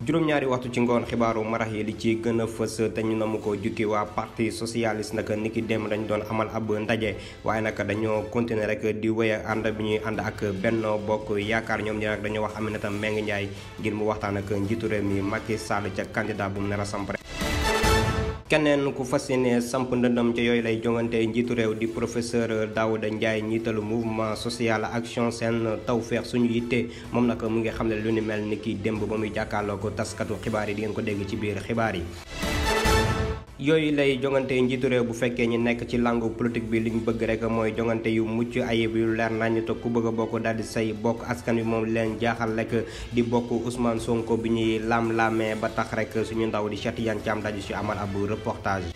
juróom-ñaari waxtu ci ngoon xibaaru marax yi li ci gën a fës te ñu namu ko jukki waa parti socialiste nag niki démb dañ doon amal ab ndaje waaye nag dañoo continuer rek di wéy ànd bi ñuy ànd ak Benno Bokk Yaakaar ñoom ñi nag dañoo wax Aminata Mbengue Ndiaye ngir mu waxtaan ak njiitu réew mi Macky Sall ca candidat bu mu nar a samp rek. keneen ku fas yéene samp ndëndam ca yooyu lay jongante njiitu réew di professeur Daouda Ndiaye njiitalu mouvement social action seen tawfeex suñu yitte moom nag mu ngi xam ne lu ni mel ni ki démb ba muy jàkkaarloo ko taskatu xibaar yi di ngeen ko dégg ci biir xibaar yi. yooyu lay jongante njiitu réew bu fekkee ñi nekk ci langue politique bi liñ bëgg rek mooy jongante yu mucc ayib yu leer nañ te ku bëgg a bokk daal di say bokk askan wi moom leen jaaxal rek di bokk Ousmane Sonko bi ñuy laam-laamee ba tax rek suñu ndaw di Cheikh Tidiane Thiam daal di si amal ab reportage.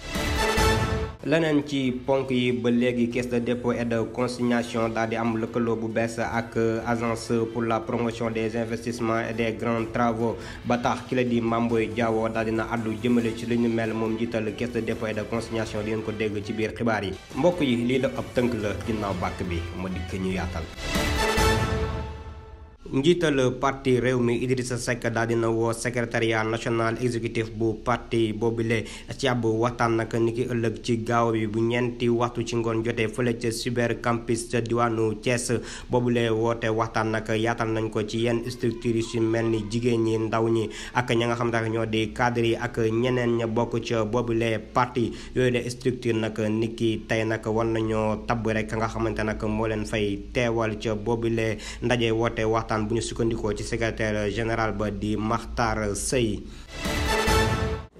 leneen ci ponk yi ba léegi caisse de dépôt et de consignation daal di am lëkkaloo bu bees ak agence pour la promotion des investissements et des grands travaux ba tax ki la di Mamboy Diawo daal dina àddu jëmale ci li ñu mel moom njiital caisse de dépôt et de consignation di ngeen ko dégg ci biir xibaar yi mbokk yi lii la ab tënk la ginnaaw bàkk bi ma dikk ñu yaatal. njiital parti réew mi Idrissa Seck daal dina woo secrétariat national exécutif bu parti boobule ci ab waxtaan nag ni ki ëllëg ci gaaw bi bu ñeenti waxtu ci ngoon jotee fële ca cyber campus ca diwaanu Thiès boobule woote waxtaan nag yaatal nañ ko ci yenn structures yu mel ni jigéen ñi ndaw ñi ak ña nga xam ne ñoo di cadre yi ak ñeneen ña bokk ca boobule parti yooyu de structure nag ni ki tey nag war nañoo tabb rek nga xamante nag moo leen fay teewal ca boobule ndaje woote waxtaan bu ñu sukkandikoo ci secrétaire général ba di Makhtar Seye.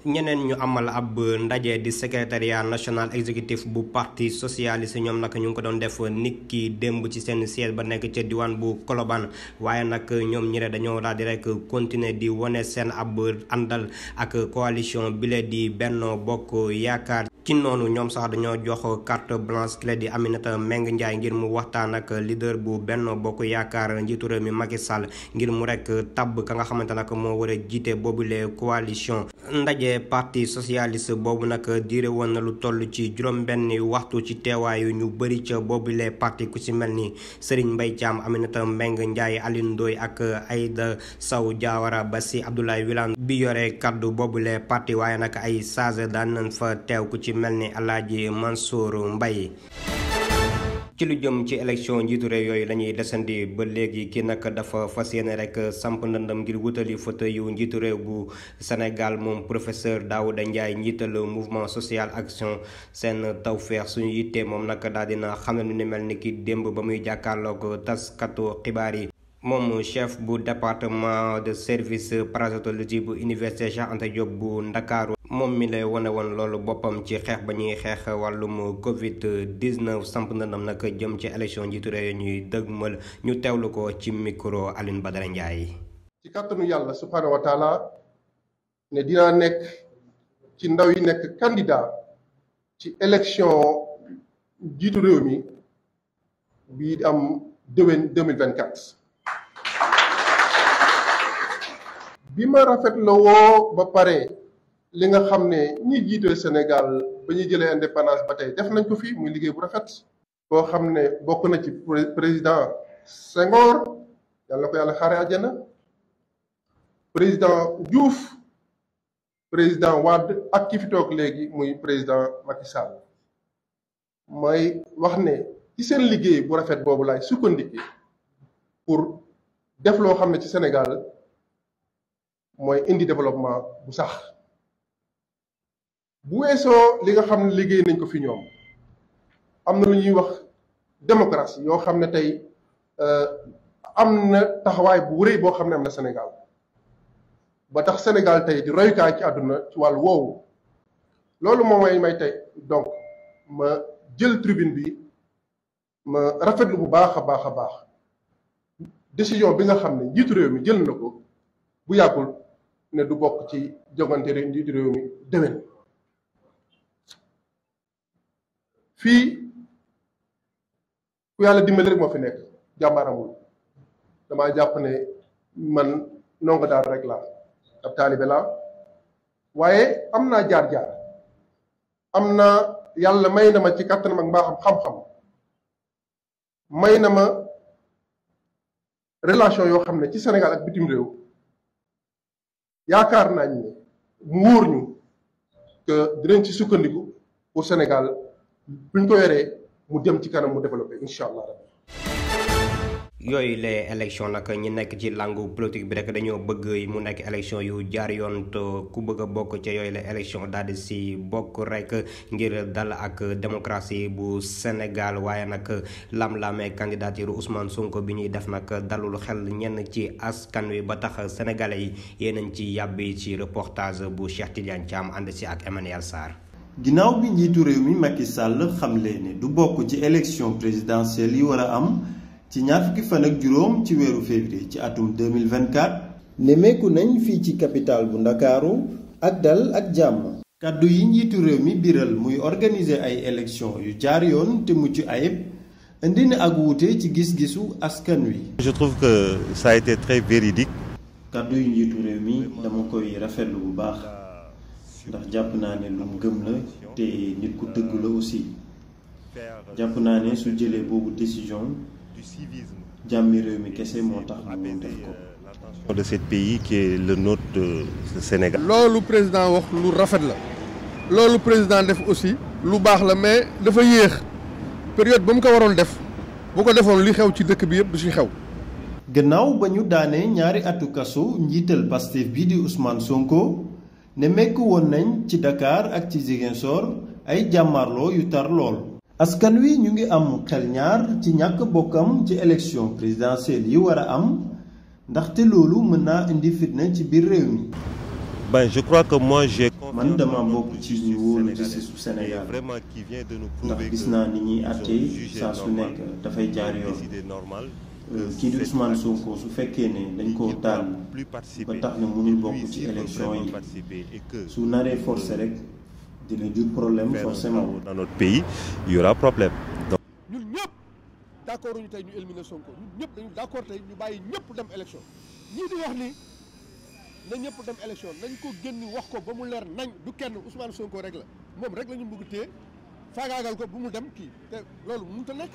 ñeneen ñu amal ab ndaje di secrétariat national exécutif bu parti socialiste ñoom nag ñu ngi ko doon def nit ki démb ci seen siège ba nekk ca diwaan bu Colobane waaye nag ñoom ñi dañoo daal di rek continuer di wane seen ab àndal ak coalition bile di Benno Bokk Yaakaar. ci noonu ñoom sax dañoo jox carte blanche clé di Aminata Mbengue Ndiaye ngir mu waxtaan ak leader bu Benno Bokk Yaakaar njiitu réew mi Macky Sall ngir mu rek tabb ka nga xamante nag moo war a jiite boobule coalition. ndaje parti socialiste boobu nag diire woon na lu toll ci juróom-benni waxtu ci teewaayu ñu bëri ca boobule parti ku ci mel ni Serigne Mbaye Thiam Aminata Mbengue Ndiaye Alioune Ndoye ak Aïda Sow Diawara ba si Abdoulaye Wilane bi yore kaddu boobule parti waaye nag ay sage daan nañ fa teew ku ci mel ni Alaaji Mansour Mbaye. ci lu jëm ci élection njiitu réew yooyu lañuy desandi ba léegi ki nag dafa fas yéene rek samp ndëndam ngir wutali fauteuil yu njiitu réew bu Sénégal moom professeur Daouda Ndiaye njiital mouvement social action seen tawfeex suñu yittee moom nag daal dina xam ne nu ni mel ni ki démb ba muy jàkkaarloog taskatu xibaar yi. moom chef bu département de service parasitologie bu université Cheikh Anta Diop bu Ndakaaru moom mi lay wane woon loolu boppam ci xeex ba ñuy xeex wàllum Covid 19 samp ndëndam nag jëm ci élection njiitu réew ñuy dëgmal ñu teewlu ko ci micro Alioune Badara Ndiaye. ci kàttanu yàlla subhaanahu wa taala ne dinaa nekk ci ndaw yi nekk candidat ci élection njiitu réew mi bii am déwén 2024. bi ma rafetloo woo ba pare li nga xam ne ñi jiite Sénégal ba ñuy jëlee indépendance ba tey def nañ ko fi muy liggéey bu rafet boo xam ne bokk na ci président Senghor yàlla ko yàlla xaare àjjana président Diouf président Wade ak ki fi toog léegi muy président Macky Sall may wax ne ci seen liggéey bu rafet boobu laay sukkandiku pour def loo xam ne ci Sénégal mooy indi développement bu sax bu weesoo li nga xam ne liggéey nañ ko fi ñoom am na lu ñuy wax démocratie yoo xam ne tey am na taxawaay bu rëy boo xam ne am na Sénégal ba tax Sénégal tey di royukaay ci àdduna ci wàllu woowu loolu moom may tey donc ma jël tribune bi ma rafetlu bu baax a baax a baax décision bi nga xam ne njiitu réew mi jël na ko bu yàggul ne du bokk ci jogante njiitu réew mi déwén. fii ku yàlla dimbali rek moo fi nekk jàmbaar amul damaa jàpp ne man ndongo daal rek laa ab taalibe laa waaye am naa jaar-jaar am na yàlla may na ma ci kàttanam ak mbaaxam xam-xam may na ma relation yoo xam ne ci Sénégal ak bitim réew yaakaar nañ ne mu wóor ñu que dinañ ci sukkandiku pour Sénégal buñ ko yoree mu dem ci kanam mu développé incha allah. yooyu les élection nag ñi nekk ci langue politique bi rek dañoo bëgg mu nekk élection yu jaar yoon te ku bëgg a bokk ca yooyu les élection daal di si bokk rek ngir dal ak démocratie bu Sénégal waaye nag lam-lamee candidature Ousmane Sonko bi ñuy def nag dalul xel ñenn ci askan wi ba tax sénégalais yi yéenañ ci yàbbi ci reportage bu Cheikh Tidiane Thiam ànd si ak Emmanuel Sarr. ginnaaw bi njiitu réew mi Macky Sall xamle ne du bokk ci élection présidentielle yi war a am ci ñaar fukki fan ak juróom ci weeru février ci atum 2024 nemmeeku nañ fii ci capitale bu Ndakaaru ak dal ak jàmm. kàddu yi njiitu réew mi biral muy organiser ay élection yu jaar yoon te mucc ayib indi na ak wuute ci gis-gisu askan wi. Je trouve que ça a été très véridique. kàddu yu njiitu réew mi dama koy rafetlu bu baax ndax jàpp naa ne lu mu gëm la te nit ku dëgg la aussi jàpp naa ne su jëlee boobu décision jàmmi réew mi kese moo tax mu def ko. de ce pays qui est le nôtre de Sénégal. loolu président wax lu rafet la loolu président def aussi lu baax la mais dafa yéex période ba mu ko waroon def bu ko defoon li xew ci dëkk bi yëpp du ci xew. gannaaw ba ñu daanee ñaari atu kaso njiital Pastef bii di Ousmane Sonko nemmeeku woon nañ ci Dakar ak ci Ziguinchor ay jàmmarloo yu tar lool. askan wi ñu ngi am xel ñaar ci ñàkk bokkam ci élection présidentielle yi war a am ndaxte loolu mën naa indi fitna ci biir réew mi. Je crois que moi j'ai man dama bokk ci ñu wóolu justice bu Sénégal ndax gis naa ni ñuy àttee saa su nekk dafay jaar yoon. kii di Ousmane Sonko su fekkee ne dañ koo daan ba tax na mënul bokk ci élection yi su naree forcé rek dina jur problème forcément. dans notre pays il y aura problème. ñun ñëpp d'accord ñu tey ñu éliminer Sonko ñun ñëpp dañu d'accord tey ñu bàyyi ñëpp dem élection ñii di wax ni na ñëpp dem élection nañ ko génn wax ko ba mu leer nañ du kenn Ousmane Sonko rek la moom rek la ñu bëgg téye faagaagal ko bu mu dem kii te loolu mënut a nekk.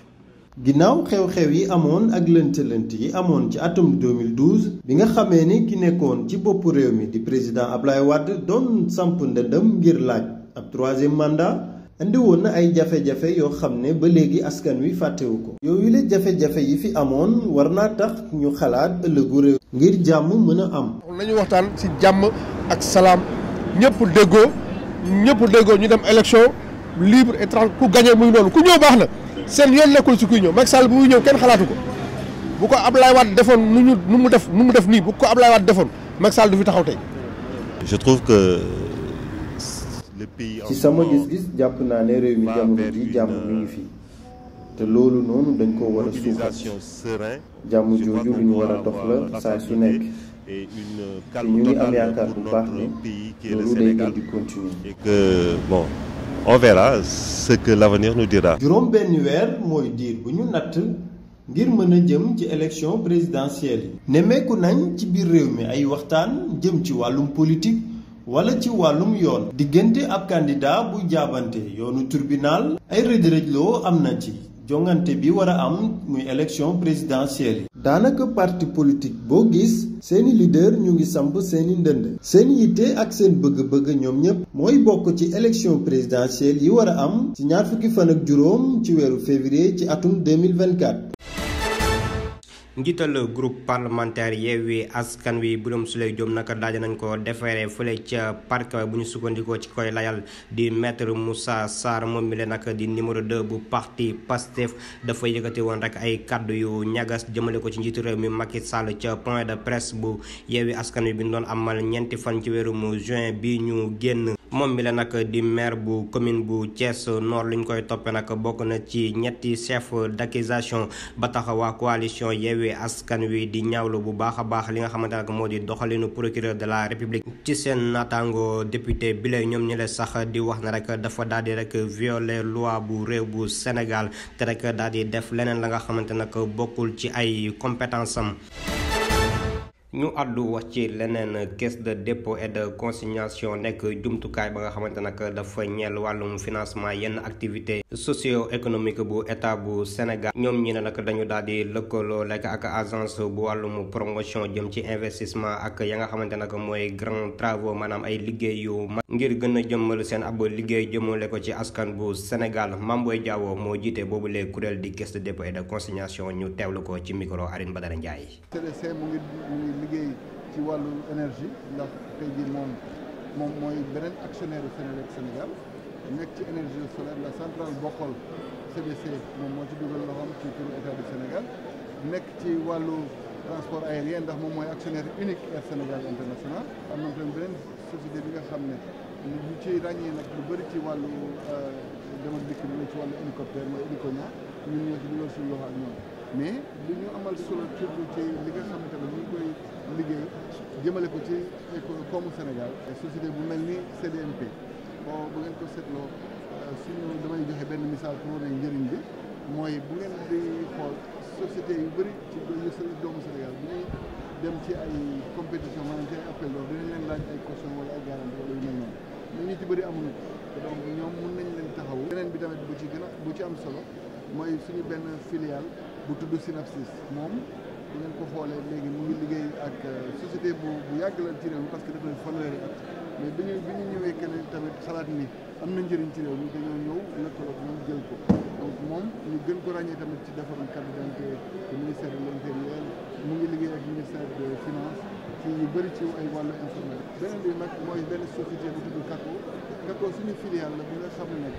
ginnaaw xew-xew yi amoon ak lënt-lënt yi amoon ci atum 2012 bi nga xamee ni ki nekkoon ci boppu réew mi di président Ablaye Wade doon samp ndëndëm ngir laaj ab troisième mandat indi woon na ay jafe-jafe yoo xam ne ba léegi askan wi fàttewu ko. yooyu la jafe-jafe yi fi amoon war naa tax ñu xalaat ëllëgu réew ngir jàmm mën a am. nañu waxtaan ci jàmm ak salaam ñëpp déggoo ñu dem élection libre et tranquille ku gagné muy noonu ku ñëw baax na. seen yoon nekkul ci kuy ñëw Macky Sall bu muy ñëw kenn xalaatu ko bu ko Ablaye Wade defoon nu mu def nii bu ko Ablaye Wade defoon Macky Sall du fi taxaw tey. Je trouve que le pays. ci sama gis-gis jàpp naa ne réew mi jamono ji jàmm mi ngi fi te loolu noonu dañ ko war a suuxat jàmm jooju lu ñu war a dox la saa su nekk te ñu ngi am yaakaar bu baax ne loolu day gën di continuer. et que bon. On verra ce que l'avenir nous dira. juróom benn weer mooy diir bu ñu natt ngir mën a jëm ci élection présidentielle yi. nemmeeku nañ ci biir réew mi ay waxtaan jëm ci wàllum politique wala ci wàllum yoon. diggante ab candidat buy jaabante yoonu tribunal. ay rëj-rëjloo am na ci jongante bi war a am muy élection présidentielle yi. daanaka parti politique boo gis seeni leader ñu ngi samp seeni ndënd. seen yitte ak seen bëgg-bëgg ñoom ñëpp mooy bokk ci élection présidentielle yi war a am ci ñaar fukki fan ak juróom ci weeru février ci atum 2024. njiital groupe parlementaire Yewwi Askan Wi Birame Souleye Diop naka daje nañ ko defeere fële ca parquet bu ñu sukkandikoo ci koy layal di maître Moussa Sarr moom mi leen nag di numéro 2 bu parti Pastef dafa yëkkati woon rek ay kaddu yu ñagas jëmale ko ci njiitu réew mi Macky Sall ca point de presse bu Yewwi Askan Wi bi ñu doon amal ñeenti fan ci weeru juin bi ñu génn. moom mi la nag di maire bu commune bu Thiès Nord li ñu koy toppee nag bokk na ci ñetti chef d'accusation ba tax waa coalition Yewwi Askan Wi di ñaawlu bu baax a baax li nga xamante nag moo di doxalinu procureur de la république ci seen naataango député bi la ñoom ñi la sax di wax ne rek dafa daal di rek violer loi bu réew bu Sénégal te rek daal di def leneen la nga xamante nag bokkul ci ay compétence am. ñu àddu wax ci leneen caisse de dépôt et de consignation nekk jumtukaay ba nga xamante nag dafa ñeel wàllum financement yenn activité socio-économique bu état bu Sénégal ñoom ñi ne nag dañu daal di lëkkaloo lekk ak agence bu wàllum promotion jëm ci investissement ak ya nga xamante nag mooy grand travaux maanaam ay liggéey yu mag ngir gën a jëmmal seen ab liggéey jëmale ko ci askan bu Sénégal Mame Boye Diao moo jiite boobu lee kuréel di caisse de dépôt et de consignation ñu teewlu ko ci micro Aline Badara Ndiaye. CDC mu ngi liggéey ci wàllu énergie ndax tey jii moom mooy beneen actionnaire du Sénégal nekk ci énergie solaire la centrale Bokhol CDC moom moo ci dugal loxoom ci turu état du Sénégal nekk ci wàllu transport aérien ndax moom mooy actionnaire unique Air Sénégal International am na tamit beneen société bi nga xam ne ñu ci ràññee nag lu bëri ci wàllu dem ak dikk bi ci wàllu hélicoptère mooy Heliconia ñun ñoo ci dugal suñu loxo ak ñoom mais li ñu amal solo surtout ci li nga xam ne tamit ñu ngi koy liggéey jëmale ko ci koomu Sénégal société bu mel ni CDMP bu ngeen ko seetloo suñu damay joxe benn misaal pour wane njëriñ bi mooy bu ngeen di xool société yu bëri ci doomu Sénégal bu ñuy dem ci ay compétition maanaam ci ay appel d'offres dinañ leen laaj ay caution wala ay garantie wala yu mel noonu mais ñu ci bëri amuñu ko donc ñoom mun nañ leen taxawu. beneen bi tamit bu ci am solo mooy suñu benn filiale bu tudd Synapsis moom bu ngeen ko xoolee léegi mu ngi liggéey ak société bu yàgg la ci réew mi parce que dafa fanweeri at mais bi ñu ñëwee kenn tamit xalaat ni am na njëriñ ci réew mi dañoo ñëw lëkkaloo ñoom jël ko donc moom ñu gën ko ràññee tamit ci defarum carte d'identité te ministère de l'intérieur mu ngi liggéey ak ministère de finance ci yu bëri ci ay wàllu informatique. beneen bi nag mooy benn société bu tudd Kako suñu filiale la bu nga xam ne nag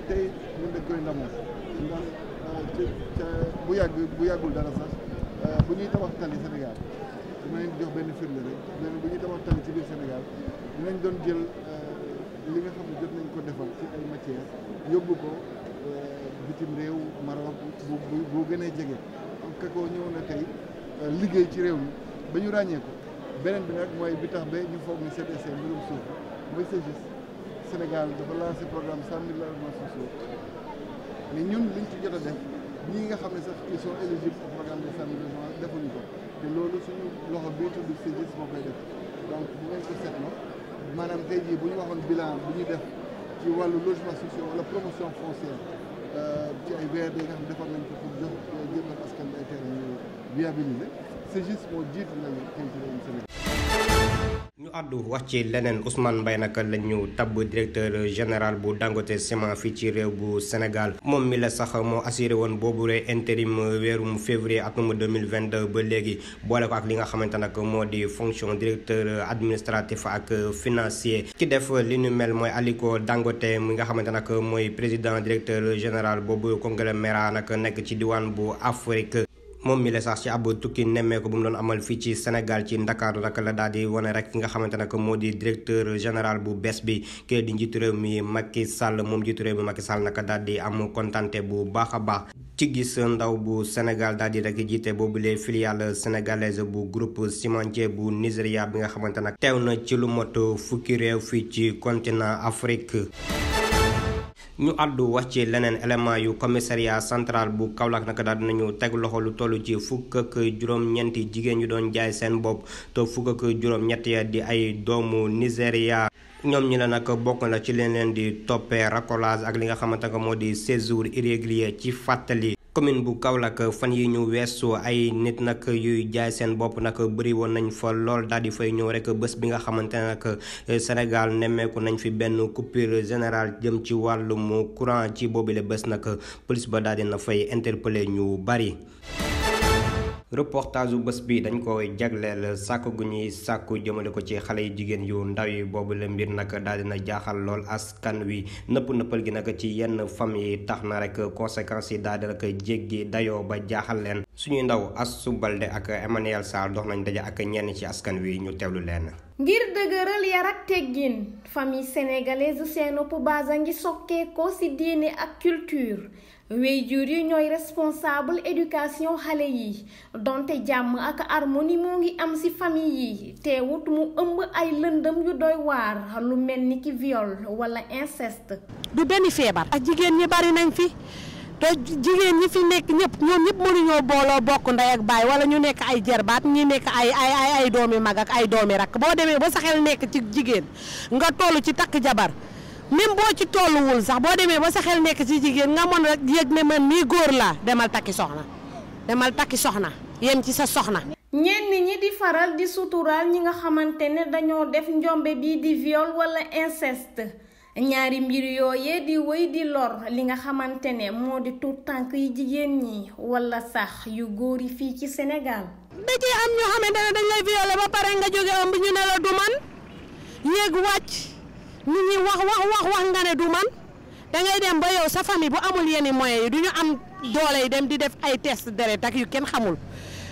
tey ñun dañ koy ndamoo ndax bu yàggul dara sax bu ñuy tabax tali Sénégal dama leen di jox benn firnde rek bu ñuy tabax tali ci biir Sénégal dinañ doon jël li nga xam ne jot nañ ko defal ci ay matières yóbbu ko bitim réew Maroc bu gënee jege donc Kako ñëw na tey liggéey ci réew mi ba ñu ràññee ko beneen bi nag mooy bi tax ba ñu foog ni CDC mbirum suuf mooy CGIS Sénégal dafa lancé programme 100 000 logements sociaux mais ñun liñ ci jot a def ñi nga xam ne sax ils sont éligibles au programme de 100 000 logements defuñu ko te loolu suñu loxo bii tudd CGIS moo koy def donc bu ngeen ko seetloo maanaam tey jii bu ñu waxoon bilan bu ñu def ci wàllu logement social wala promotion foncière ci ay VRD yi nga xam ne defar nañ ko pour jox jëmmal askan bi ay terrain yu viabilisé CGIS moo jiitu nañu tey ci réewum Sénégal. ñu àddu wax ci leneen Ousmane Mbaye nag la ñu tabb directeur général bu Dangote Ciment fii ci réew bu Sénégal moom mi la sax moo assuré woon boobule intérim weerum février atum 2022 ba léegi boole ko ak li nga xamante nag moo di fonction directeur administratif ak financier ki def li ñu mel mooy Aliko Dangote mi nga xamante nag mooy président directeur général boobu conglomérat nag nekk ci diwaan bu Afrique. moom mi la sax ci ab tukki nemmeeku bu mu doon amal fii ci Sénégal ci Ndakaaru nag la daal di wane rek ki nga xamante nag moo di directeur général bu bees bi kii di njiitu réew mi Macky Sall moom njiitu réew mi Macky Sall nag daal di am kontante bu baax a baax ci gis ndaw bu Sénégal daal di rek jiite boobu les filiale sénégalaise bu groupe cimentier bu Nigéria bi nga xamante nag teew na ci lu mot fukki réew fii ci continent Afrique. ñu àddu wax ci leneen élément yu commissariat central bu Kaolack nag daal dinañu teg loxo lu toll ci fukk ak juróom-ñeenti jigéen ñu doon jaay seen bopp te fukk ak juróom-ñett ya di ay doomu Nigéria ñoom ñi la nag bokk na ci leen di toppee racolage ak li nga xamante ne moo di séjour irrégulier ci fàttali. commune bu Kaolack fan yi ñu weesu ay nit nag yuy jaay seen bopp nag bëri woon nañ fa lool daal di fay ñëw rek bés bi nga xamante ne nag Sénégal nemmeeku nañ fi benn coupure générale jëm ci wàllum courant ci boobule bés nag police ba daal di na fay interpeller ñu bari. reportage bu bés bi dañ ko jagleel sàkku gu ñuy sàkku jëmale ko ci xale yi jigéen yu ndaw yi boobu la mbir nag daal dina jaaxal lool askan wi nëppal gi nag ci yenn famille tax na rek conséquences yi daal di rek jéggi dayoo ba jaaxal leen suñuy ndaw Astou Balde ak Emmanuel Sarr dox nañ daje ak ñenn ci askan wi ñu teewlu leen. ngir dëgëral yar ak teggin famille sénégalaise seen base a ngi sokkeekoo ci diine ak culture waajur yi ñooy responsable éducation xale yi donte jàmm ak harmonie moo ngi am ci famille yi teewut mu ëmb ay lëndëm yu doy waar lu mel ni ki viol wala inceste. du benn feebar ak jigéen ñi bari nañ fi te jigéen ñi fi nekk ñëpp ñoom ñëpp mënuñoo booloo bokk ndey ak baay wala ñu nekk ay jarbaat ñi nekk ay doomi mag ak ay doomi rakk boo demee ba sa xel nekk ci jigéen nga toll ci takk jabar même boo ci tolluwul sax boo demee ba sa xel nekk ci jigéen nga mën rek yëg ne man nii góor laa demal takki soxna yem ci sa soxna. ñenn ñi di faral di suturaal ñi nga xamante ne dañoo def njombe bii di viol wala inceste ñaari mbir yooyee di wéy di lor li nga xamante ne moo di tuut tànk yi jigéen ñi wala sax yu góor yi fii ci Sénégal. da ci am ñoo xamante ne dañ lay violé ba pare nga jóge ëmb ñu ne la du man yéeg wàcc nit ñi wax nga ne du man dangay dem ba yow sa famille bu amul yenn moyens yi du ñu am doole yi dem di def ay test deret ak yu kenn xamul.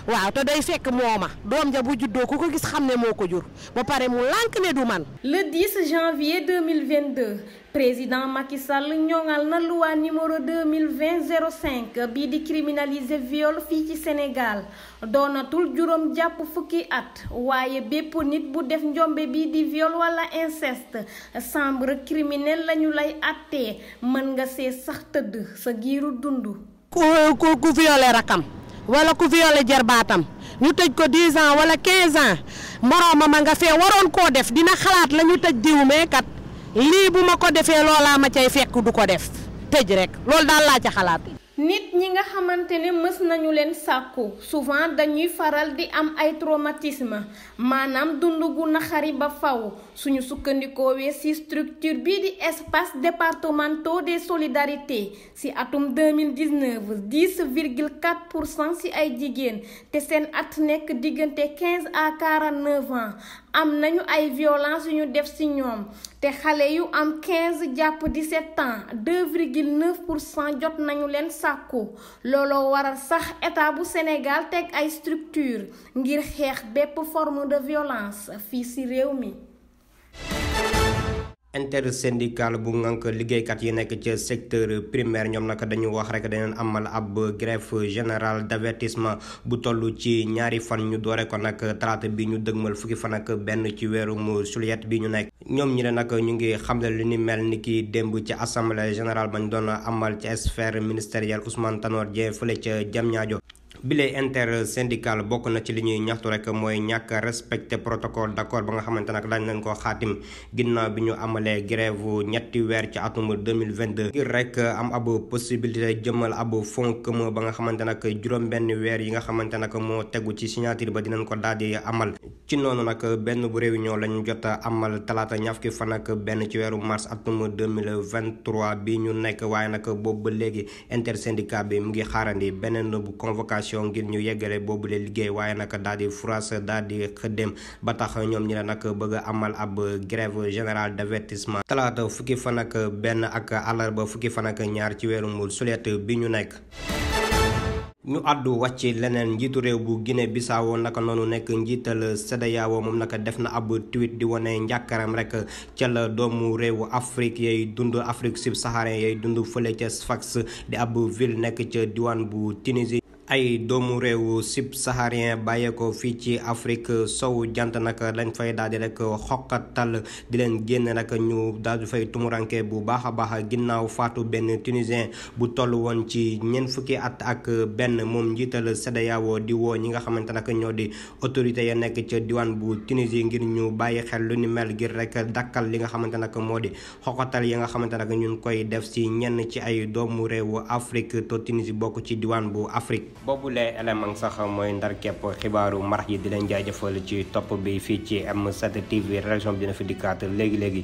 waaw te day fekk mooma doom ja bu juddoo ku ko gis xam ne moo ko jur ba pare mu lànk ne du man. Le 10 janvier 2022 président Macky Sall ñoŋal na loi numéro 2020-05 bii di criminaliser viol fii ci Sénégal doonatul juróom jàpp fukki at waaye bépp nit bu def njombe bii di viol wala inceste chambre criminelle lañu lay àttee mën nga see sax tëdd sa giiru dund. ku violé rakam. wala ku violé jarbaatam ñu tëj ko 10 ans wala 15 ans moroomam a nga fee waroon koo def dina xalaat la ñu tëj diw mais kat lii bu ma ko defee loolaa ma cay fekk du ko def tëj rek loolu daal laa ca xalaat. nit ñi nga xamante ne mës nañu leen sàkku souvent dañuy faral di am ay traumatisme maanaam dund gu naxari ba faw suñu sukkandikoowee ci structure bii di espace départementaux des solidarités ci atum 2019 10,4% ci ay jigéen te seen at nekk diggante 15 à 49 ans am nañu ay violence yu ñu def ci ñoom te xale yu am 15 jàpp 17 ans 2,9% jot nañu leen sàkku looloo waral sax état bu Sénégal teg ay structure ngir xeex bépp forme de violence fii ci réew mi. intersyndical bu ngànk liggéeykat yi nekk ci secteur primaire ñoom nag dañu wax rek dañu amal ab grève générale d'avertissement bu toll ci ñaari fan ñu doore ko nag talaata bi ñu dëgmal fukki fan ak benn ci weerum juillet bi ñu nekk ñoom ñi ne nag ñu ngi xamle li ni mel ni ki démb ci assemblée générale bañ doon amal ci sphère ministérielle Ousmane Tanor Dieng fële ca Diamniadio bile intersyndical bokk na ci li ñuy ñaxtu rek mooy ñàkk respecté protocole d'accord ba nga xamante nag dañ leen ko xaatim ginnaaw bi ñu amalee grève ñetti weer ci atum 2022 ngir rek am ab possibilité jëmal ab fonds commun ba nga xamante nag juróom benn weer yi nga xamante nag moo tegu ci signature ba dinañ ko daal di amal ci noonu nag benn bu réunion lañu jot amal talaata ñaar fukki fan ak benn ci weeru mars atum 2023 bi ñu nekk waaye nag boobu ba léegi intersyndical bi mu ngi xaarandi beneen bu convocation ngir ñu yeggale boobu le liggéey waaye nag daal di France daal di xëddem ba tax ñoom ñi la nag bëgg a amal ab grève générale d'avertissement talaata fukki fan ak benn ak àllarba fukki fan ak ñaar ci weeru juillet bi ñu nekk. ñu àddu wàcc leneen njiitu réew bu Guinée Bissau naka noonu nekk njiital CEDEAO moom naka def na ab tweet di wane njàkkaram rek ca la doomu réewu Afrique yay dund Afrique subsaharienne yay dund fële ca Sfax di ab ville nekk ca diwaan bu Tunisie. ay doomu réew subsaharien bàyyeekoo fii ci Afrique sowu jant nag lañ fay daal di rek xoqatal di leen génn nag ñu daal di fay tumuranke bu baax a baax ginnaaw faatu benn tunisien bu toll woon ci ñeent fukki at ak benn moom njiital CEDEAO di woo ñi nga xamante nag ñoo di autorité ya nekk ca diwaan bu Tunisie ngir ñu bàyyi xel lu ni mel ngir rek dakkal li nga xamante nag moo di xoqatal yi nga xamante nag ñun koy def ci ñenn ci ay doomu réewu Afrique te Tunisie bokk ci diwaan bu Afrique. boobulee élément sax mooy ndar képp xibaaru marax yi di leen jaajëfal ci topp bi fii ci M7 TV rédaction bi dina fi dikkaat léegi-léegi